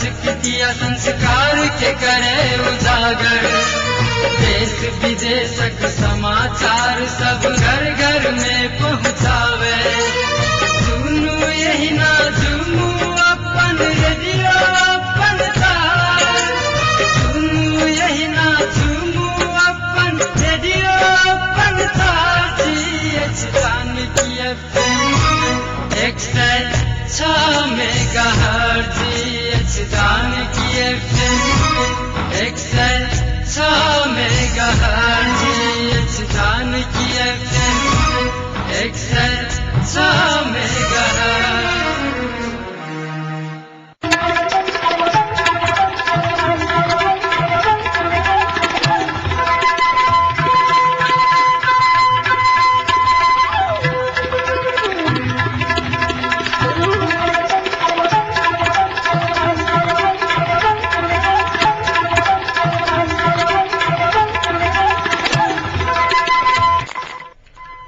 संस्कृति आ संस्कार के करे उजागर। देश विदेशक समाचार सब घर घर में पहुँचावे। सुनू यही ना झूमू अपन रेडियो अपन तार। सुनू यही ना झूमू अपन रेडियो अपन तार। Janaki FM 106 megahertz. Janaki FM 106 megahertz. Janaki FM 106 megahertz.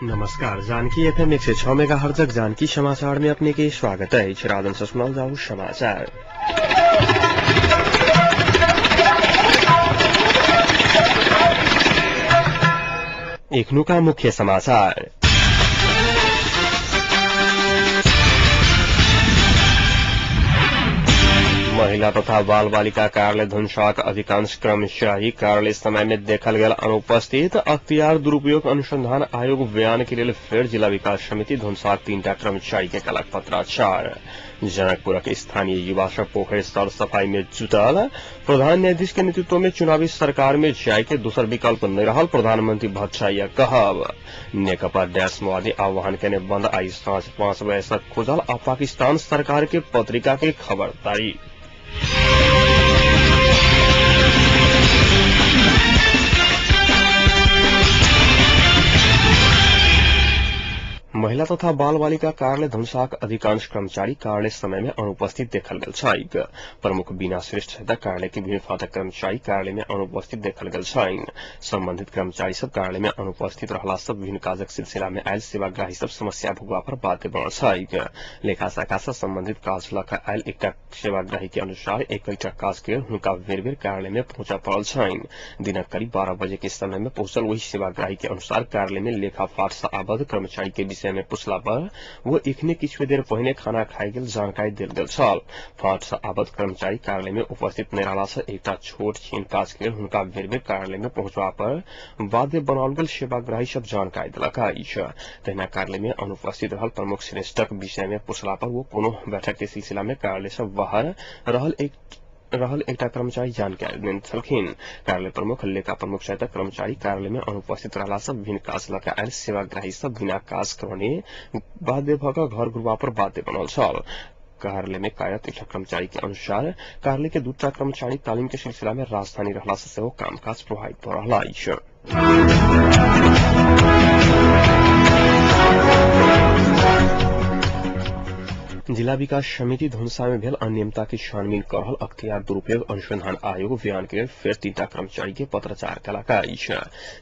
नमस्कार, जानकी एफएम 106 मेगाहर्ट्ज जानकी समाचार में अपने के स्वागत है। राजन से सुनाल जाऊ समाचार। एखनुका मुख्य समाचार। महिला तथा बाल बालिका कार्यालय धनुषाक अधिकांश कर्मचारी कार्यालय समय में देखल गेल अनुपस्थित। अख्तियार दुरुपयोग अनुसंधान आयोग बयान के लेल फेर जिला विकास समिति धनुषाक 3टा कर्मचारी के कलक पत्राचार। जनकपुरक स्थानीय युवा सब पोखरि सर सफाई में जुटल। प्रधान न्यायाधीश के नेतृत्व में चुनावी सरकार में जाय के दोसर विकल्प नहीं रहल प्रधानमंत्री भट्टराई कहब। नेकपा डैश माओवादी आह्वान केने बंद आई साँझ 5 बजे तक खुजल आ पाकिस्तान सरकार के पत्रिका के खबरदारी। महिला तथा बाल बालिका कार्यालय धनुषाक अधिकांश कर्मचारी कार्यालय समय में अनुपस्थित देखल गेल छैक। प्रमुख बीना श्रेष्ठ सहित कार्यालय के विभिन्न फाटक कर्मचारी कार्यालय में अनुपस्थित देखल गेल छनि। संबंधित कर्मचारी सब कार्यालय में अनुपस्थित रहला सब विभिन्न काजक सिलसिला में आयल सेवाग्राही सब समस्या भोगवा पर बाध्य बनल छैक। लेखा शाखा से संबंधित काज लऽ कऽ आयल एकटा सेवाग्राही के अनुसार एकटा काज के हुनका बेर बेर कार्यालय में पहुंचा पड़ल छनि। दिनक करीब 12 बजे के समय में पहुंचल वही सेवाग्राही के अनुसार कार्यालय में लेखा फाट से आबद्ध कर्मचारी के विषय में पूछला पर वो एखने किछु देर पहिने खाना खाइ गेल जानकारी देल गेल छल। फाट से आबद्ध कर्मचारी कार्यालय में उपस्थित नहि रहला से एकटा छोट छिन काज के हुनका बेर बेर कार्यालय में पहुंचबा पर बाध्य बनाओल गेल सेवाग्राही सब जानकारी देलक अछि। तहिना कार्यालय में अनुपस्थित रहल प्रमुख श्रेष्ठक विषय में पूछला पर वो कोनो बैठक के सिलसिला में कार्यालय से बाहर रहल एकटा कर्मचारी जानकारी देने छलखिन। कार्यालय प्रमुख लेखा प्रमुख सहित कर्मचारी कार्यालय में अनुपस्थित रहला सब विभिन्न काज लऽ कऽ आयल सेवाग्राही सब बिना काज करने बाध्य भऽ कऽ घर घुरबा पर बाध्य बनल छल। कार्यालय में कार्यरत एकटा कर्मचारी के अनुसार कार्यालय के 2टा कर्मचारी तालीम के सिलसिला में राजधानी रहला से सेहो कामकाज प्रभावित भऽ रहल अछि। जिला विकास समिति धनुषा में भेल अनियमितता के छानबीन कर रहल अख्तियार दुरुपयोग अनुसंधान आयोग बयान के लेल फेर 3टा कर्मचारी के पत्राचार कयलक अछि।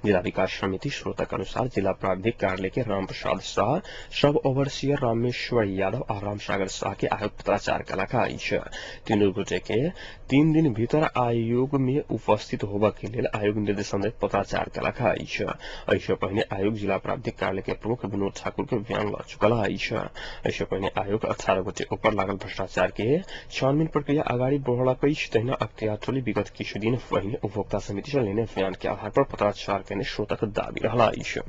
जिला विकास समिति स्रोतक अनुसार जिला प्राविधिक कार्यालय के रामप्रसाद शाह, सब ओवरसियर रामेश्वर यादव आ रामसागर शाह के आयोग पत्राचार कयलक अछि। तीनू गोटे के 3 दिन भीतर आयोग में उपस्थित होबय के लेल आयोग निर्देशन दैत पत्राचार कयलक अछि। एहिसँ पहिने आयोग जिला प्राविधिक कार्यालय के प्रमुख विनोद ठाकुर के बयान लऽ चुकल अछि। एहिसँ पहिने आयोग 18 गोटे ऊपर लागल भ्रष्टाचार के छानबीन प्रक्रिया अगाडि बढ़ौलक अछि। तहिना अख्तियार टोली विगत किछु दिन पहिने उपभोक्ता समिति से लेने बयान के आधार पर पत्राचार केने स्रोतक दाबी रहल अछि।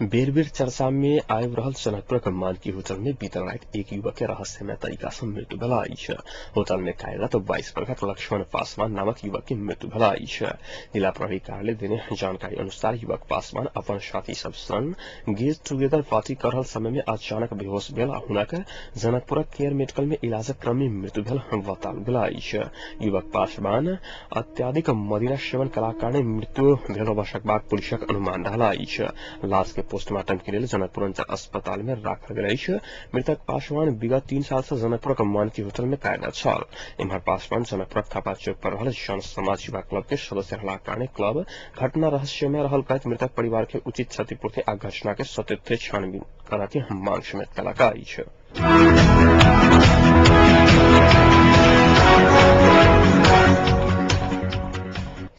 बेर बेर चर्चा में आबि रहल जनकपुरक मानकी होटल में बीतल राति एक युवक के रहस्यमय तरीका से मृत्यु भेल अछि। होटल में कार्यरत 22 वर्षक लक्ष्मण पासवान नामक युवक के मृत्यु भेल अछि। जिला प्रहरी कार्यालय देने जानकारी अनुसार युवक पासवान अपन साथी सब संग गेट टुगेदर पार्टी कर रहल समय में अचानक बेहोश भेल आ हुनक जनकपुरक केयर मेडिकल में इलाजक क्रम में मृत्यु भेल बताओल गेल अछि। युवक पासवान अत्याधिक मदिरा सेवन कयलाक कारणे मृत्यु भेल होबय सकबाक पुलिसक अनुमान रहल अछि। लाश के पोस्टमार्टम के लेल जनकपुर अंचल अस्पताल में राखल गेल अछि। मृतक पासवान विगत 3 साल से जनकपुरक मानकी होटल में कार्यरत छल। एम्हर पासवान जनकपुरक थापा चौक पर रहल जन समाज युवा क्लब के सदस्य रहलाक कारणे क्लब घटना रहस्यमय रहल कहैत मृतक परिवार के उचित क्षतिपूर्ति आ घटना के सतत छानबीन करऽ के मांग समेत कयलक अछि।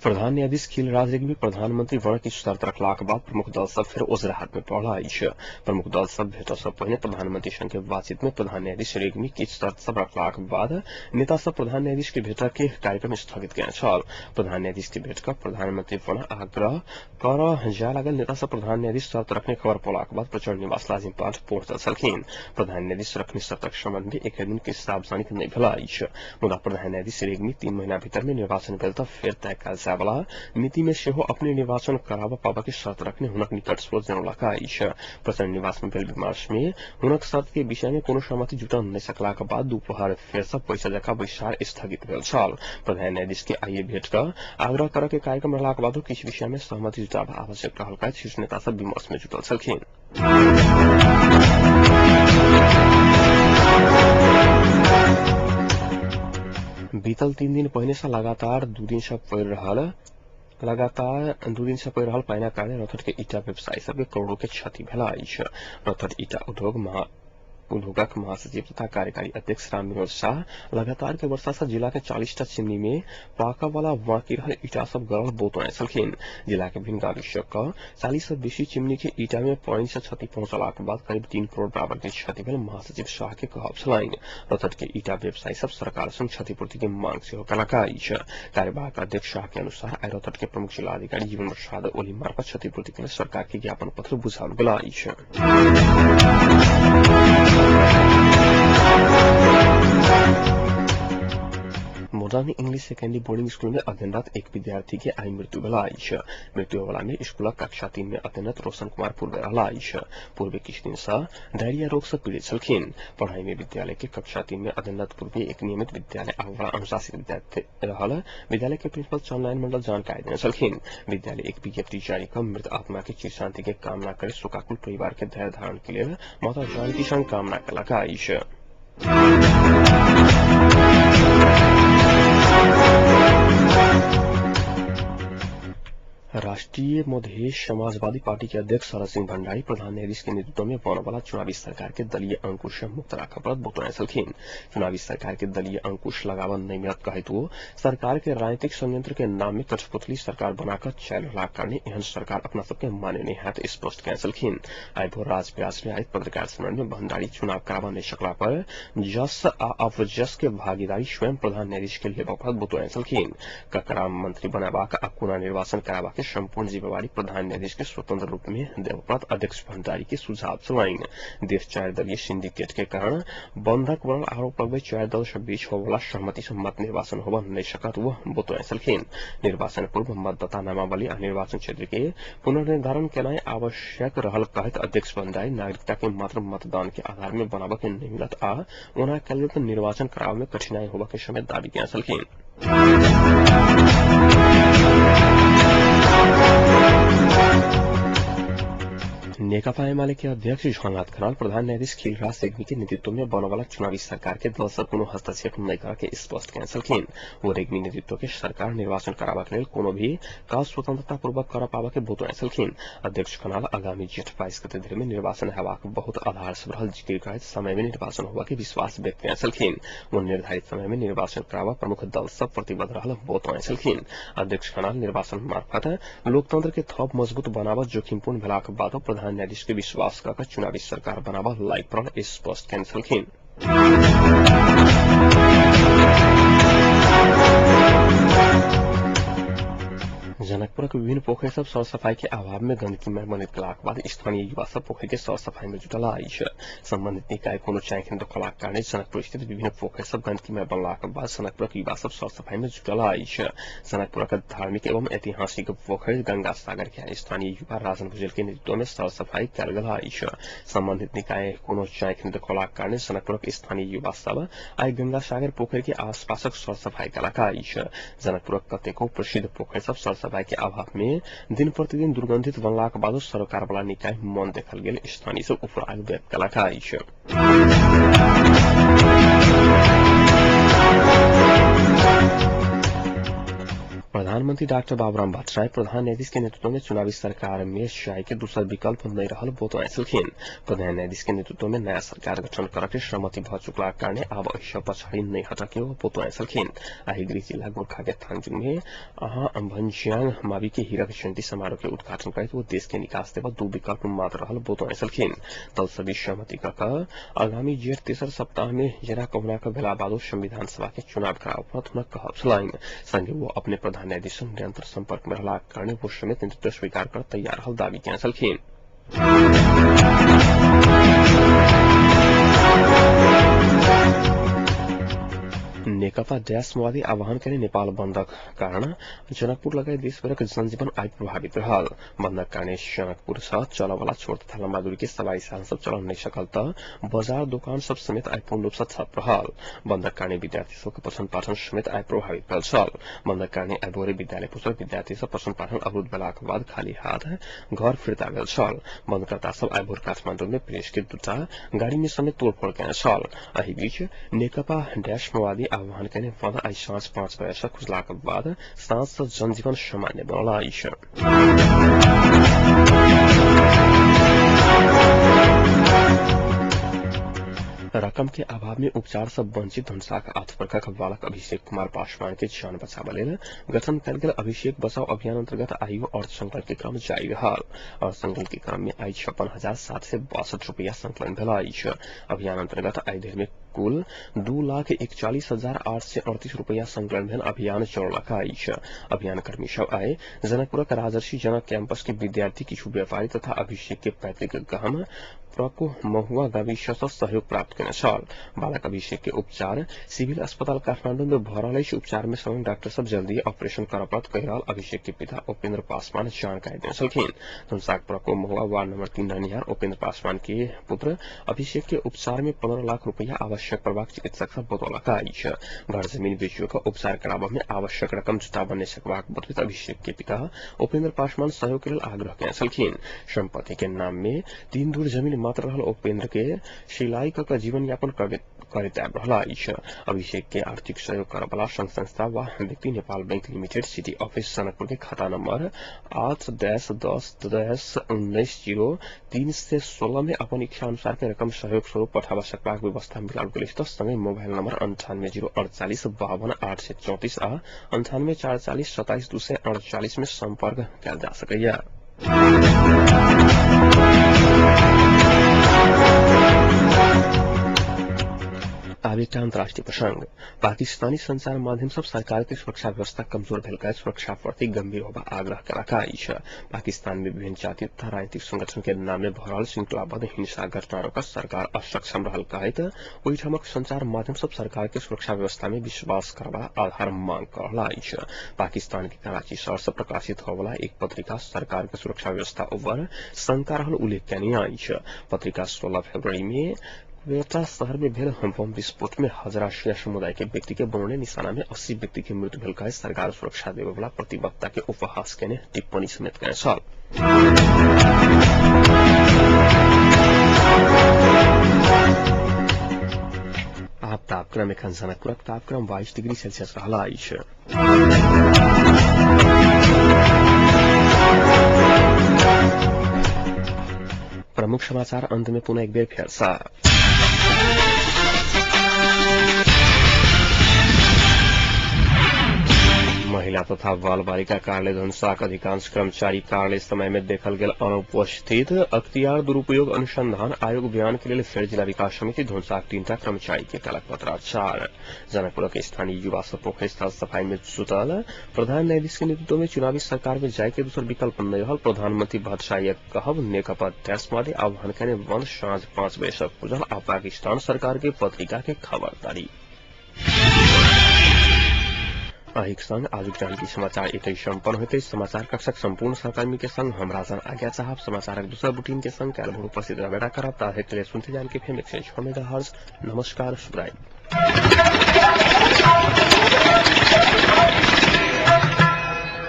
प्रधान न्यायाधीश खिलराज रेग्मी प्रधानमंत्री वर्ण किछु शर्त रखलाक बाद प्रमुख दल सब फेर ओझराहट में पड़ल अछि। प्रमुख दल सब भेट सँ पहिने प्रधानमंत्री संग के बातचीत में प्रधान न्यायाधीश रेग्मी किछु शर्त सब रखलाक बाद नेता सब प्रधान न्यायाधीश के भेट के कार्यक्रम स्थगित कयने छल। प्रधान न्यायाधीश के भेट क प्रधानमंत्री वर्ण आग्रह कर जाय लागल नेता सब प्रधान न्यायाधीश शर्त रखने खबर पौलाक बाद प्रचंड निवास लाजिम पाठ पहुंचल छलखिन। प्रधान न्यायाधीश रखने शर्तक संबंध में एक दिन के सार्वजनिक नहि भेल अछि। मुदा प्रधान न्यायाधीश रेग्मी 3 महीना भीतर में निर्वाचन भेल त फेर तय कयल जाय वाला मिति में सेहो अपने निर्वाचन कराबऽ पाबऽ के शर्त रखने हुनक निकट स्रोत जनौलक अछि। प्रचंड निवास में भेल विमर्श में हुनक शर्त के विषय में कोनो सहमति जुटा नहि सकलाक बाद दुपहर फेर सँ पैसा जकाँ बैसार स्थगित भेल छल। प्रधान न्यायाधीश के आइए भेट क आग्रह करऽ के कार्यक्रम रहलाक बादो किछु विषय में सहमति जुटाबऽ आवश्यक रहल कहैत शीर्ष नेता सब विमर्श में जुटल छलखिन। बीतल 3 दिन पहिने से लगातार 2 दिन से पड़ि रहल पानिक कारण रौतहट के ईटा व्यवसायी सबके करोड़ों के क्षति भेल अछि। रौतहट ईटा उद्योगक महासचिव तथा कार्यकारी अध्यक्ष राम विनोद शाह लगातार के वर्षा से जिला के 40टा चिमनी में पाकऽ वाला बाकी रहल ईटा सब गरल बोतने छलखिन। जिला के विभिन्न गाम क 40 से बेसी चिमनी के ईटा में पानि से क्षति पहुंचलाक बाद करीब 3 करोड़ बराबर के क्षति भेल महासचिव शाह के कहब छलनि। रौतहट के ईटा व्यवसायी सब सरकार संग क्षतिपूर्ति के मांग सेहो कयलक अछि। कार्यवाहक अध्यक्ष शाह के अनुसार आइ रौतहट के प्रमुख जिलाधिकारी जीवन प्रसाद ओली मार्फत क्षतिपूर्ति के लेल सरकार के ज्ञापन पत्र बुझाओल गेल अछि। Modern English secondary boarding school में अध्ययनरत एक विद्यार्थी के आई मृत्यु भेल अछि। मृत्यु वाला में स्कूलक कक्षा 3 में अध्ययनरत रोशन कुमार पूर्वे रहल अछि। पूर्वे किछु दिन से डायरिया रोग से पीड़ित छलखिन। पढ़ाई में विद्यालय के कक्षा 3 में अध्ययनरत पूर्वे एक नियमित विद्यालय आबऽ अनुशासित विद्यार्थी रहल विद्यालय के प्रिंसिपल चंद्रनारायण मंडल जानकारी देने छलखिन। विद्यालय एक विज्ञप्ति जारी क मृत आत्मा के चिर शांति के कामना करे शोकाकुल परिवार के धैर्य धारण के लेल माता जानकी संग कामना कयलक अछि। राष्ट्रीय मधेश समाजवादी पार्टी के अध्यक्ष शरद सिंह भंडारी प्रधान न्यायाधीश के नेतृत्व में बनऽ वाला चुनावी सरकार के दलीय अंकुश से मुक्त राखऽ पड़त बतौने छलखिन। चुनावी सरकार के दलीय अंकुश लगाबऽ नहि मिलत कहैत ओ सरकार के राजनीतिक षड्यंत्र के नाम में कठपुतली सरकार बनाकऽ चलि रहलाक कारणे एहन सरकार अपना सबके मान्य नहि होयत स्पष्ट कयने छलखिन। आइ भोर राजविराज में आयोजित पत्रकार सम्मेलन में भंडारी चुनाव कराबऽ नहि सकला पर जस आ अपजस के भागीदारी स्वयं प्रधान न्यायाधीश के लेबऽ पड़त बतौने छलखिन। ककरा मंत्री बनेबाक आ कोना निर्वाचन कराबाक के संपूर्ण जिम्मेवारी प्रधान न्यायाधीश के स्वतंत्र रूप में देबऽ पड़त अध्यक्ष भंडारी के सुझाव छलनि। देश 4 दलीय सिंडिकेट के कारण बंधक बनल आरोप लगबैत 4 दल सँ बीच होबयवला सहमति सँ मत निर्वाचन होबऽ नहि सकत ओ बतौने छलखिन। निर्वाचन पूर्व मतदाता नामावली आ निर्वाचन क्षेत्र के पुनर्निर्धारण केनाइ आवश्यक रहल कहैत अध्यक्ष भंडारी नागरिकता के मात्र मतदान के आधार में बनाबऽ के नहि मिलत आ ओना कयल गेल तऽ निर्वाचन कराबऽ में कठिनाई होबऽ के समेत दावी कयने छलखिन। नेकपा एमाले के अध्यक्ष झलनाथ खनाल प्रधान न्यायाधीश खिलराज रेग्मी के नेतृत्व में बनऽ वाला चुनावी सरकार के दल सब कोनो हस्तक्षेप नहि करऽ के स्पष्ट कयने छलखिन। ओ रेग्मी नेतृत्व के सरकार निर्वाचन कराबऽ के लेल कोनो भी काज स्वतंत्रता पूर्वक करऽ पाबऽ के बतौने छलखिन। अध्यक्ष खनाल आगामी जेठ 22 गते धरि में निर्वाचन हेबाक बहुत आधार सब रहल जिकिर करैत समय में निर्वाचन होबऽ के विश्वास व्यक्त कयने छलखिन। ओ निर्धारित समय में निर्वाचन कराबऽ प्रमुख दल सब प्रतिबद्ध रहल बतौने छलखिन। अध्यक्ष खनाल निर्वाचन मार्फत लोकतंत्र के थप मजबूत बनाबऽ जोखिमपूर्ण भेलाक बादो प्रधान न्यायाधीश के विश्वास कऽ चुनावी सरकार बनाबऽ लायक पड़ल स्पष्ट कयने छलखिन। जनकपुरक विभिन्न पोखरि सब सर सफाई के अभाव में गंदगीमय बनैत गेलाक बाद स्थानीय युवा सब पोखरि के सर सफाई में जुटल अछि। संबंधित निकाय कोनो चाँखि देखलाक कारणे जनकपुर स्थित विभिन्न पोखरि सब गंदगीमय बनलाक बाद जनकपुरक युवा सब सर सफाई में जुटल अछि। जनकपुरक धार्मिक एवं ऐतिहासिक पोखरि गंगा सागर के स्थानीय युवा राजन भुजेल के नेतृत्व में सर सफाई कयल गेल अछि। संबंधित निकाय कोनो चाँखि देखलाक कारणे जनकपुरक स्थानीय युवा सब आइ गंगा सागर पोखरि के आसपासक सर सफाई कयलक अछि। जनकपुरक कतेको प्रसिद्ध पोखरि सब सर सफाई के अभाव में में दिन प्रतिदिन दुर्गंधित बनलाक बादो सरकार वाला निकाय मन देखल गेल स्थानीय सब उपराग व्यक्त कयलक अछि। प्रधानमंत्री डाक्टर बाबूराम भट्टराई प्रधान न्यायाधीश के नेतृत्व में चुनावी सरकार में जाय के दूसर विकल्प नहीं रहल बतौने छलखिन। प्रधान न्यायाधीश के नेतृत्व में नया सरकार गठन करऽ के सहमति भ चुकलाक कारणे आब एहि पछाड़ी नहीं हटके ओ बतौने छलखिन। आइ गृह जिला गोरखा के थानजुङ में अहाँ भन्ज्याङ मावि के हीरक जयंती समारोह के उद्घाटन करैत ओ देश के निकास देबऽ दू विकल्प मात्र रहल बतौने छलखिन। दल सभी सहमति क कऽ आगामी जेठ तेसर सप्ताह में जेना कहुना कऽ भेला बादो संविधान सभा के चुनाव कराबऽ पड़त हुनक कहब छलनि। संगे वो अपने प्रधान न्यायाधीश संग निरंतर संपर्क में रहलाक कारणे वो समेत नेतृत्व स्वीकार कर तैयार रहल दावी केने छलखिन। नेकपा डैश माओवादी आह्वान केने नेपाल बन्दक कारण जनकपुर लगायत देशभरक जनजीवन आइ प्रभावित रहल। बन्दक कारणे जनकपुर सँ चलऽवला छोट तथा लम्बा दूरी के सवारी साधन सब चल नहि सकल त बजार दोकान सब समेत आइ पूर्ण रूप सँ ठप रहल। बन्दक कारणे विद्यार्थी सबके पठन पाठन समेत आइ प्रभावित भेल छल। बन्दक कारणे आइ भोरे विद्यालय पहुँचल विद्यार्थी सब पठन पाठन अवरुद्ध भेलाक बाद खाली हाथ घर फिर्ता भेल छल। बन्दकर्ता सब आइ भोर काठमाडौँ में प्रेस के दूटा गाड़ी में समेत तोड़फोड़ केने छल। एहि बीच नेकपा डैश माओवादी आह्वान केने बन्द आइ साँझ 5 बजे सँ खुजलाक बाद साँझ सँ जनजीवन सामान्य बनल अछि। रकम के अभाव में उपचार सँ वंचित धनुषाक 8 वर्षक बालक अभिषेक कुमार पासवान के जान बचाबऽ लेल गठन कयल गेल अभिषेक बचाओ अभियान अंतर्गत आइयो अर्थ संकलन के क्रम जारी रहल। अर्थ संकलन के क्रम में आइ 56,762 रुपया संकलन भेल अछि। अभियान अंतर्गत आइ धरि में कुल 2,41,838 रुपया संकलन भेल अभियान चलौलक अछि। अभियान कर्मी सब आइ जनकपुरक राजर्षि जनक कैंपस के विद्यार्थी, किछु व्यापारी तथा अभिषेक के पैतृक गाम प्रको महुआ गाविस सँ सहयोग प्राप्त केने छल। बालक अभिषेक के उपचार सिविल अस्पताल काठमाडौँ में भऽ रहल अछि। उपचार में संलग्न डॉक्टर सब जल्दी ऑपरेशन करऽ पड़त कहि रहल अभिषेक के पिता उपेन्द्र पासवान जानकारी देने छलखिन। धनुषाक प्रको महुआ वार्ड नंबर 3 रहनिहार उपेन्द्र पासवान के पुत्र अभिषेक के उपचार में 15 लाख रुपया आवश्यक पड़बाक चिकित्सक सब बतौलक अछि। घर जमीन बेचियो कऽ उपचार कराबऽ में आवश्यक रकम जुटाबऽ नहि सकबाक बतबैत अभिषेक के पिता उपेन्द्र पासवान सहयोग के लेल आग्रह केने छलखिन। संपत्ति के नाम में 3 धुर जमीन मात्र रहल उपेन्द्र के सिलाई क जीवन यापन करैत आबि रहल अछि। अभिषेक के आर्थिक सहयोग करऽवला संघ संस्था वा व्यक्ति Nepal bank limited city office Janakpur के खाता नंबर 8-10-19 0 316 में अपन इच्छा अनुसार के रकम सहयोग स्वरूप पठाबऽ सकबाक व्यवस्था मिलाओल गेल अछि। संगे मोबाइल नंबर 98 048 52 834 आ 98 440 27 248 में संपर्क कयल जा सकैया। आब एकटा अंतर्राष्ट्रीय प्रसंग। पाकिस्तानी संचार माध्यम सब सरकार के सुरक्षा व्यवस्था कमजोर भेल कहैत सुरक्षा प्रति गंभीर होबा आग्रह केलक अछि। पाकिस्तान में विभिन्न जाति तथा राजनीतिक संगठन के नाम में भऽ रहल श्रृंखलाबद्ध हिंसा घटना रोकऽ सरकार असक्षम रहल कहैत ओहिठामक संचार माध्यम सब सरकार के सुरक्षा व्यवस्था में विश्वास करबा आधार मांग कऽ रहल अछि। पाकिस्तान के कराची शहर से प्रकाशित होवला एक पत्रिका सरकार के सुरक्षा व्यवस्था ऊपर शंका रहल उल्लेख केने अछि। पत्रिका 16 फरवरी में क्वेटा शहर में भेल बम विस्फोट में हजरा शिया समुदाय के व्यक्ति के बनौने निशाना में 80 व्यक्ति के मृत्यु भेल कहैत सरकार सुरक्षा देबय वाला प्रतिबद्धता के उपहास केने टिप्पणी समेत केने छल। आब तापक्रम एखन जनकपुरक तापक्रम 22 डिग्री सेल्सियस रहल अछि। प्रमुख समाचार अंत में पुनः एक बेर फेर सँ। महिला तथा बाल बालिका कार्यालय धनुषाक अधिकांश कर्मचारी कार्यालय समय में देखल गेल अनुपस्थित। अख्तियार दुरुपयोग अनुसंधान आयोग बयान के लेल फेर जिला विकास समिति धनुषाक 3टा कर्मचारी के कलक पत्राचार। जनकपुरक स्थानीय युवा सब पोखरि स्थल सफाई में जुटल। प्रधान न्यायाधीश के नेतृत्व में चुनावी सरकार में जाय के दूसर विकल्प नहीं रहल प्रधानमंत्री भट्टराई कहब। नेकपा डैश आह्वान केने बंद साँझ 5 बजे से खुजल आ पाकिस्तान सरकार के पत्रिका के खबरदारी। एहिक संग आजुक जानकी समाचार एतै सम्पन्न होइत अछि। समाचार कक्षक सम्पूर्ण सहकर्मी के संग हम राजन आज्ञा चाहब। समाचारक दोसर बुटीन के संग काल्हि भोर उपस्थित रहबे करब। ताधरि के लिए सुनते जानकी एफएम 106 मेगाहर्ट्ज। नमस्कार, शुभरात्रि।